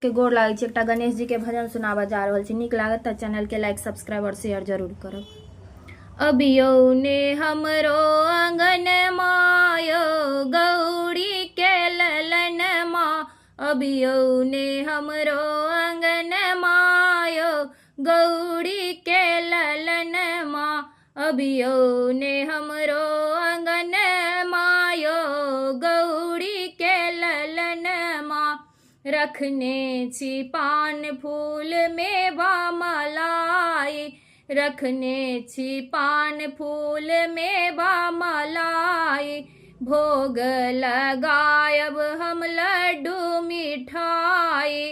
के गोर लागै छी। एकटा गणेश जी के भजन सुनाबऽ जा रहल छी। नीक लागत तऽ चैनल के लाइक, सब्सक्राइब और शेयर जरूर करब। अबियौ ने हमरो आंगन मायो, गौरी के ललन माँ। अबियौ ने हमरो आंगन मायो, गौरी के ललन माँ। अबियौ ने हमरो आंगन मायो, गौरी के ललन माँ। रखने छी पान फूल मेवा मलाई, रखने छी पान फूल मेवा मलाई। भोग लगायब हम लड्डू मिठाई,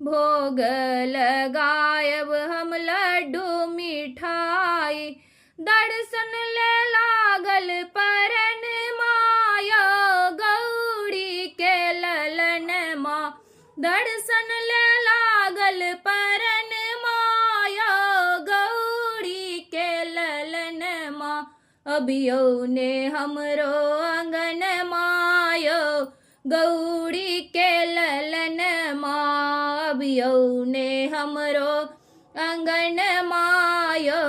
भोग लगायब हम लड्डू मिठाई। दर्शन ले लागल परन माया, गौरी के ललन माँ। दर्शन ले लागल परन माया, गौरी के ललन माँ। अबियौ ने हमरो आंगन मायो, गौरी के ललन माँ। अबियौ ने हमरो आंगन मायो,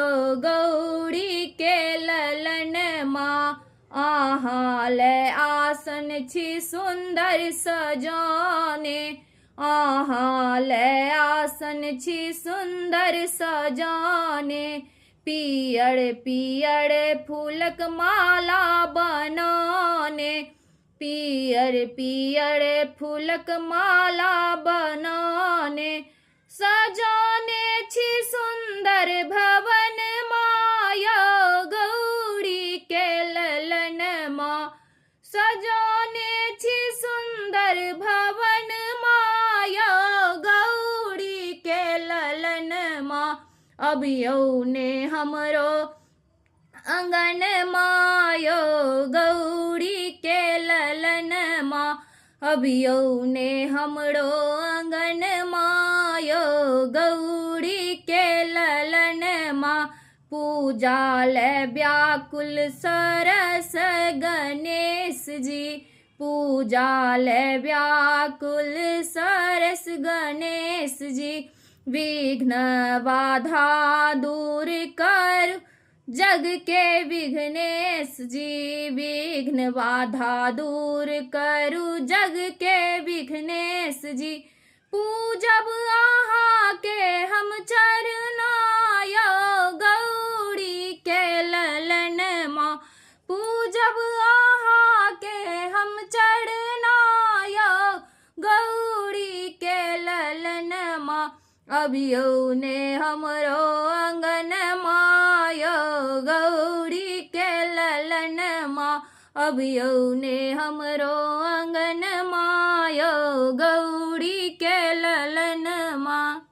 गौरी के ललन माँ। अहाँ ले आसन छी सुन्दर सजाने, अहाँ ले आसन छी सुन्दर सजाने। पियर पियर फूलक माला बनाने, पियर पियर फूलक माला बनाने। सजाने छी सुन्दर भवन माया, गौरी के ललन माँ। सजाने छी सुन्दर भवन माया, गौरी के ललन माँ। अबियौ ने हमरो आंगन मायो, गौरी के ललन माँ। अबियौ ने हमरो आंगन मायो, गौरी के ललन माँ। पूजा ले व्याकुल सरस गणेश जी, पूजा ले व्याकुल सरस गणेश जी। विघ्न बाधा दूर कर जग के विघ्नेश जी, विघ्न बाधा दूर करू जग के विघ्नेश जी। पूजब अहाँ के हम चरनाय, गौरी के ललन माँ। पूजब अहाँ के हम चरनाय, गौरी के ललन माँ। अबियौ ने हमरो आंगन मायो, गौरी के ललन माँ। अबियौ ने हमरो आंगन मायो, गौरी